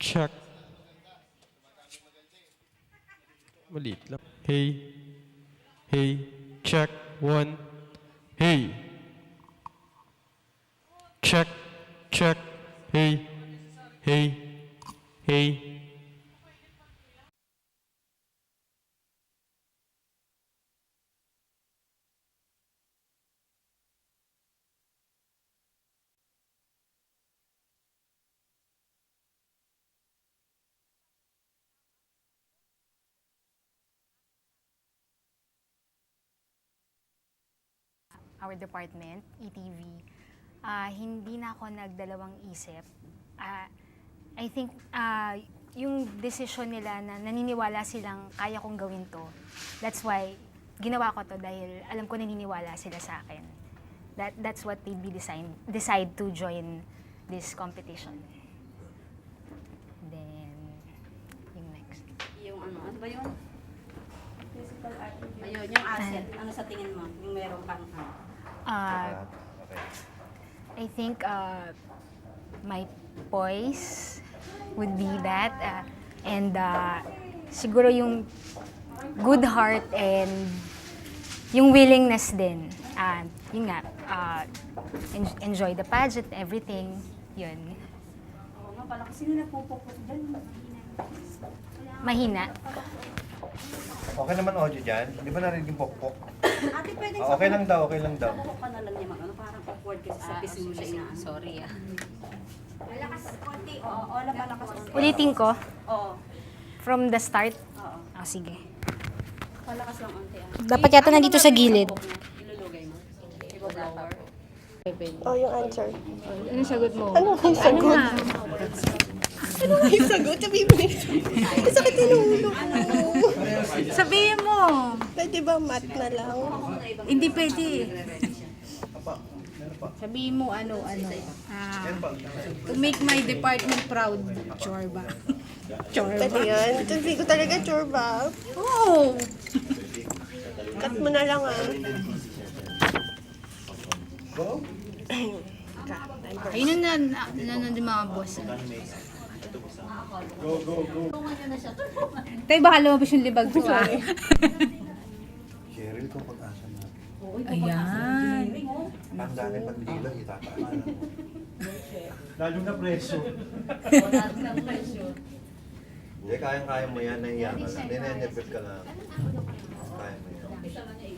Check. Maliit lang. Hey. Hey. Check. One. Hey. Check. Check. Hey. Hey. Hey. Our department, ETV, hindi na ako nagdalawang isip. I think yung decision nila na naniniwala silang kaya kong gawin to. That's why ginawa ko to dahil alam ko naniniwala sila sa akin. That's what made me decide to join this competition. Then, yung next. Yung ano, ano ba yun? Physical attribute. Ayun, yung asset. Ano sa tingin mo? Yung meron kang ano? Okay. I think my poise would be that. And siguro yung good heart and yung willingness din. Yun nga, enjoy the pageant, everything. Yun. Oo nga pala, kasi sino nagpupukpok dyan? Mahina. Okay naman audio dyan. Di ba narinig yung pokpok? Ate, pwedeng Ah, okay lang daw, okay lang daw. Sa buhok ka na lang niya mag ano, parang awkward kasi sa pisngi mo siya inaano. Sorry ah. Malakas konti. Oo, oo, lang malakas. Ulitin ko, Oo, from the start. oo. Sige. Palakas lang onti ah. Dapat yata Ano nandito ba sa gagawin gilid. buhok mo? Ilulugay mo? Iba-blower? Oh, yung answer. Anong sagot mo? Ano yung sagot? Ano yung sagot? Sabihin mo yung sagot. Ang sakit ng ulo ko. Sabihin mo! Pwede ba mat na lang? Hindi pwede. Sabihin mo ano, ano. To make my department proud. Chorba. Chorba. Pwede yun. Sabi ko talaga, chorba. Oo! Cut mo na lang ah. Go. Ayun na, na, na, na, na mga boss. Go, go, go. Tayo baka lumabas yung libag ko ah. Cheryl, kung pag-asa natin. Ayan. Tanggalin pag dila, itataas na lang. Lalo na preso. Hindi, kayang-kaya mo yan. Nahiya ka lang. Ninenervous ka lang. Kaya mo yan.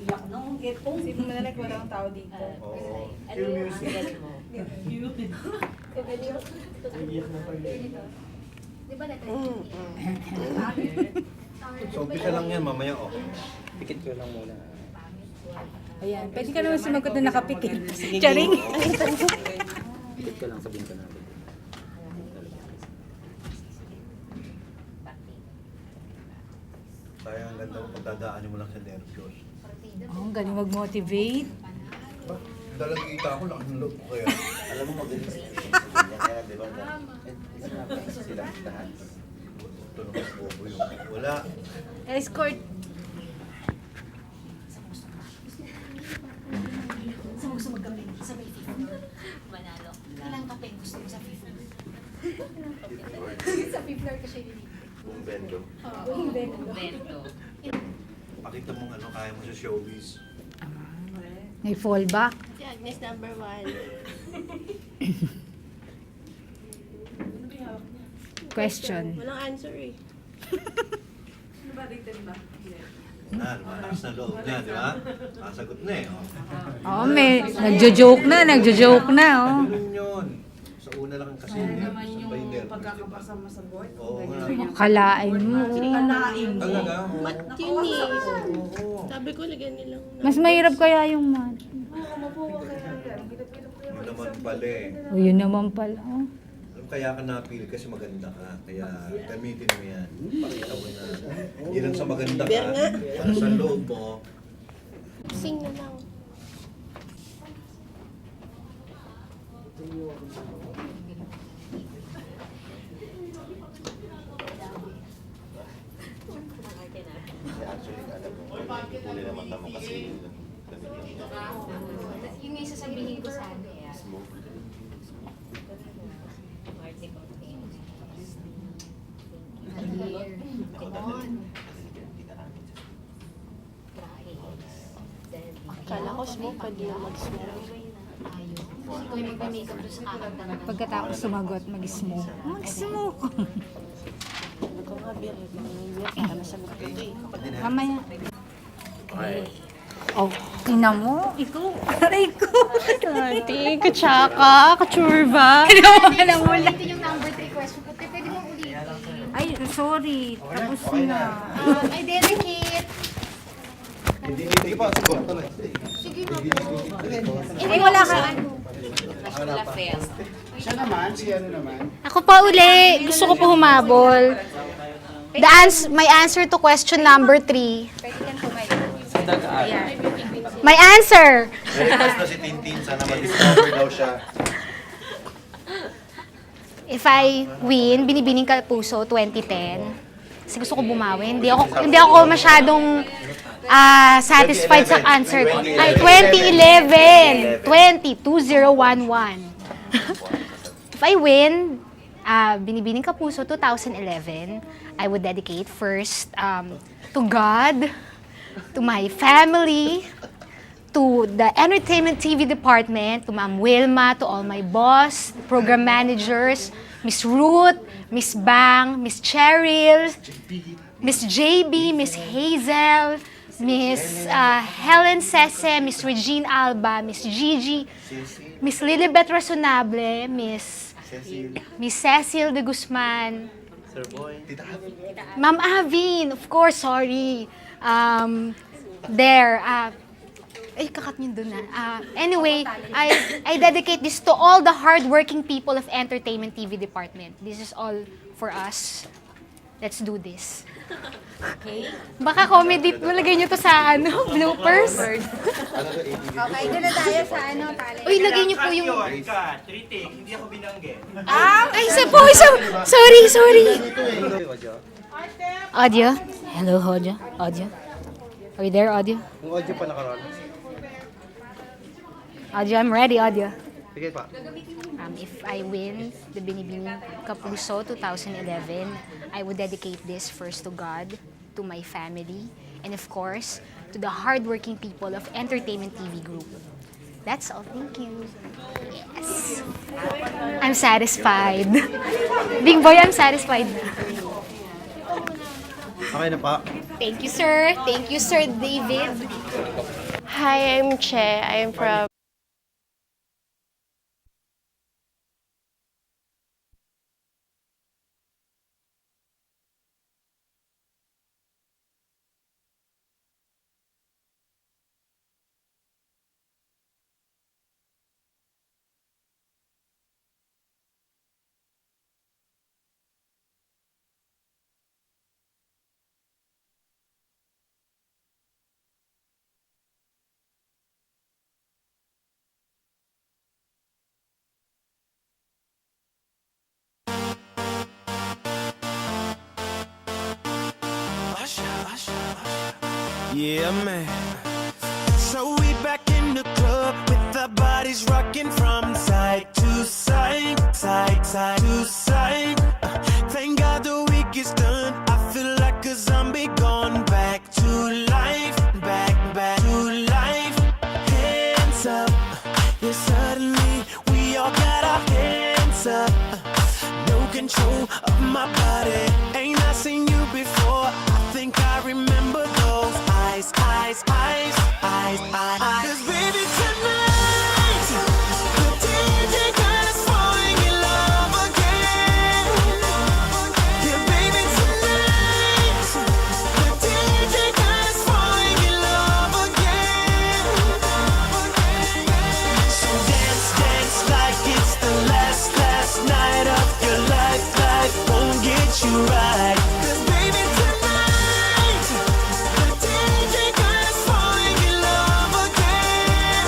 Iyak no, gepong. Sino mo na lang walang tao dito. Oo. Ano yung asset mo? So, umpisa lang yan. Mamaya okay. Pikit ko lang muna. Ayan. Pwede ka naman sumagot na nakapikit. Charing. Pikit ko lang sabihin ko na. Sayang ang ganda mo. Pagdadaanin mo lang sa nervyos. Oh, ang galing mag-motivate. Ba? Dalang kita ko, laki ng loob ko kaya. Alam mo magaling si Kaya di ba? Eh, sila lahat. Ito naman bobo yun. Wala. Escort. Saan mo gusto magkape? Sa may fifth floor. Manalo. Ilang kape gusto mo sa fifth floor? Sa fifth floor kasi yun. Buong bendo. Bento. Pakita mong ano, kaya mo sa showbiz. May fallback. Si Agnes number one. Question. Walang answer eh. Ano ba, written ba? Na, lumalakas na loob niya, di ba? Nakasagot na eh. Oh. Oo, may nagjo-joke na, nagjo-joke na, oh. Ganun yun. Sa una lang kasi Ano nervous. naman Ano yung ba yung nervous, di ba? pagkakapasama sa board? Oo nga. Kalain mo. Kalain mo. Talaga? Oo. Mat yun eh. Oo. Sabi ko, lagyan nilang Mas mahirap kaya yung math. Oo, mapuwa kaya yan. Hirap-hirap kaya Yun naman pala eh. O, yun naman pala. Oh. Alam, kaya ka napili kasi maganda ka. Kaya gamitin mo yan. Pakita mo na. Hindi lang sa maganda ka. Bear nga. Para sa loob mo. Sing na lang. Kasi actually, alam mo, puli na mata mo kasi yung damit lang niya. Yun nga yung sasabihin ko sana eh. Smooth. Ako smoke, pwede na mag-smoke. Ikaw yung magme-makeup doon sa kakanta na. Pagkatapos sumagot, mag-smoke. Mag-smoke! Sabi ko nga, beer, mga beer, para masagot ko ito eh. Mamaya. Oh, tingnan mo. Ikaw, aray ko. Ate, katsaka, kachurba. Alam mo lang. Ulitin yung number 3 question ko. Pwede mo ulitin. Ay, sorry. Tapos na. I dedicate. Sige pa, sagot. Tuloy. Sige na po. Ay, wala ka. Siya naman, si ano naman. Ako pa uli. Gusto ko po humabol. The my answer to question number 3. My answer! May request na si Tintin, sana ma-discover daw siya. If I win, Binibining Kapuso 2010. Kasi gusto ko bumawi. Hindi ako masyadong satisfied sa answer ko. Ay, 2011! 20, 2011. If I win, Binibining Kapuso 2011, I would dedicate first to God, to my family, to the Entertainment TV department, to Ma'am Wilma, to all my boss, program managers, Miss Ruth, Miss Bang, Miss Cheryl, Miss JB, Miss Hazel, Miss Helen Sese, Miss Regine Alba, Miss Gigi, Miss Lilibet Rasonable, Miss Cecil de Guzman, Ma'am Avin, of course, sorry. There, ay, kakat niyo dun na. Anyway, I dedicate this to all the hardworking people of Entertainment TV department. This is all for us. Let's do this. Okay. Baka comedy, malagay niyo to sa ano, bloopers. Ano to, ATV? Okay, doon na tayo sa ano, talent. Uy, lagay niyo po yung... Cut, retake, hindi ako binanggit. Ay, isa po, isa. Sorry, sorry. Audio? Hello, audio. Audio. Are you there, audio? Yung audio pa nakaroon. Audio, I'm ready, audio. Sige pa. If I win the Binibining Kapuso 2011, I would dedicate this first to God, to my family, and of course, to the hardworking people of Entertainment TV Group. That's all. Thank you. Yes. I'm satisfied. Big boy, I'm satisfied na. Okay na pa. Thank you, sir. Thank you, Sir David. Hi, I'm Che. I'm from Yeah, man. So we back in the club with our bodies rocking from side to side, side, side to side. Thank God the week is done. I feel like a zombie gone back to life, back, back to life. Hands up. Yeah, suddenly we all got our hands up. No control of my body. Ain't I seen you before? I think I remember those eyes, eyes, eyes, eyes, eyes. eyes. 'Cause baby, tonight, the DJ got us falling in love again. Yeah, baby, tonight, the DJ got us falling in love again. So dance, dance like it's the last, last night of your life. Life won't get you right. 'Cause baby, tonight, the DJ got us falling in love again.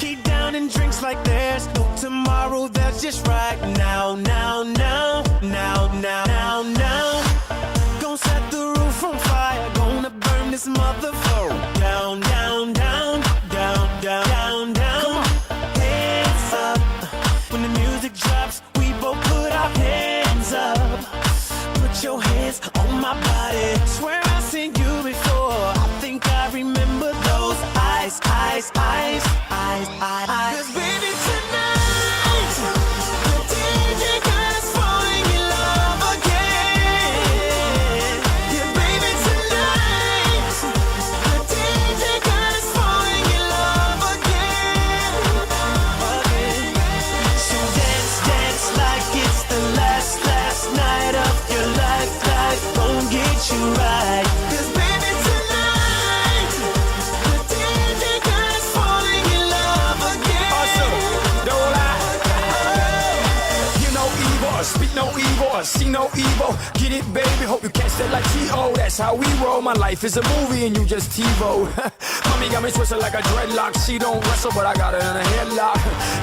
Keep down and drinks like there's no tomorrow. That's just right now, now, now, now, now, now, now. Gonna set the roof on fire. Gonna burn this motherfucker down, down, down, down, down, down, down. Hands up when the music drops. We both put our hands up. Put your hands on my body. Swear I've seen you before. I think I remember. you right. 'Cause baby tonight, the DJ got us falling in love again. Awesome. Don't lie. Hear no evil, speak no evil, see no evil. Get it, baby. Hope you catch that like T.O. That's how we roll. My life is a movie and you just TiVo. Mommy got me twisted like a dreadlock. She don't wrestle, but I got her in a headlock.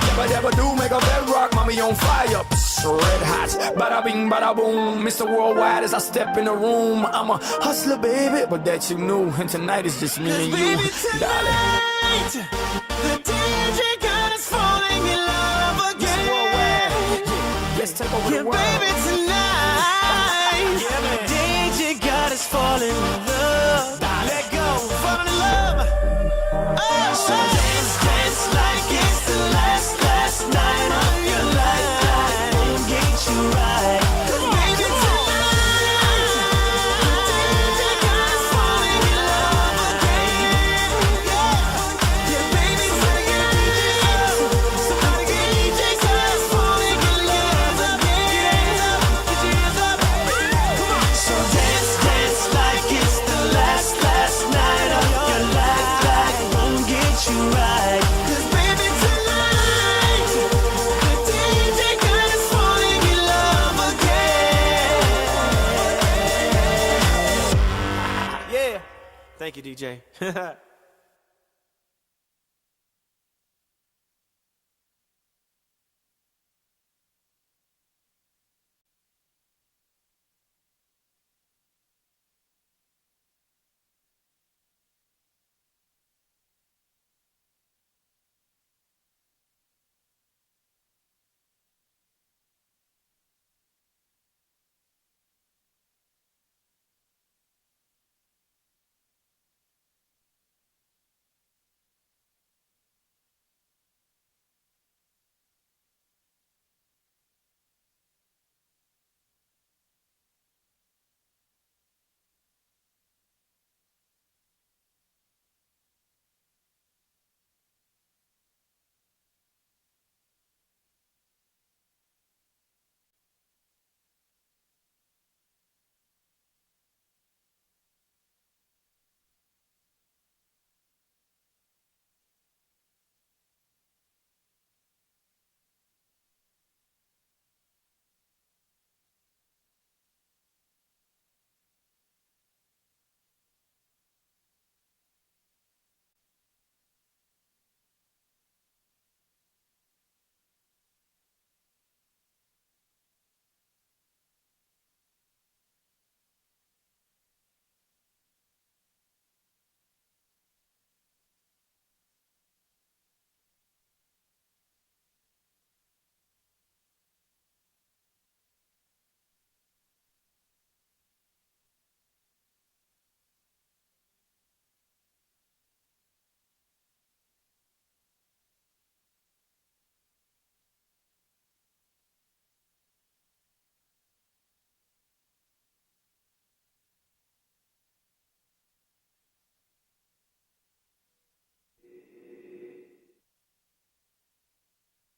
Never, never do make a bedrock. Mommy on fire, psst, red hot. Bada bing, bada boom. Mr. Worldwide as I step in the room. I'm a hustler, baby, but that you knew. And tonight is just me and you, Baby darling. tonight, the DJ got us falling in love again. Worldwide. Let's take over Yeah, the world. baby, tonight, Yeah, man. the DJ got us falling in love. Let go, falling in love. Oh, so dance, dance like it's the last, last night of your life. Won't get you right. 'Cause baby, tonight, the DJ got us falling in love again. Yeah, yeah, baby, tonight, the DJ got us falling in love again. Get your hands up. Come on. So dance, dance like it's the last, last night of your life. Like won't get you right. 'Cause baby, tonight, the DJ got us falling in love again. Yeah. Thank you, DJ.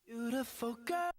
Beautiful girl.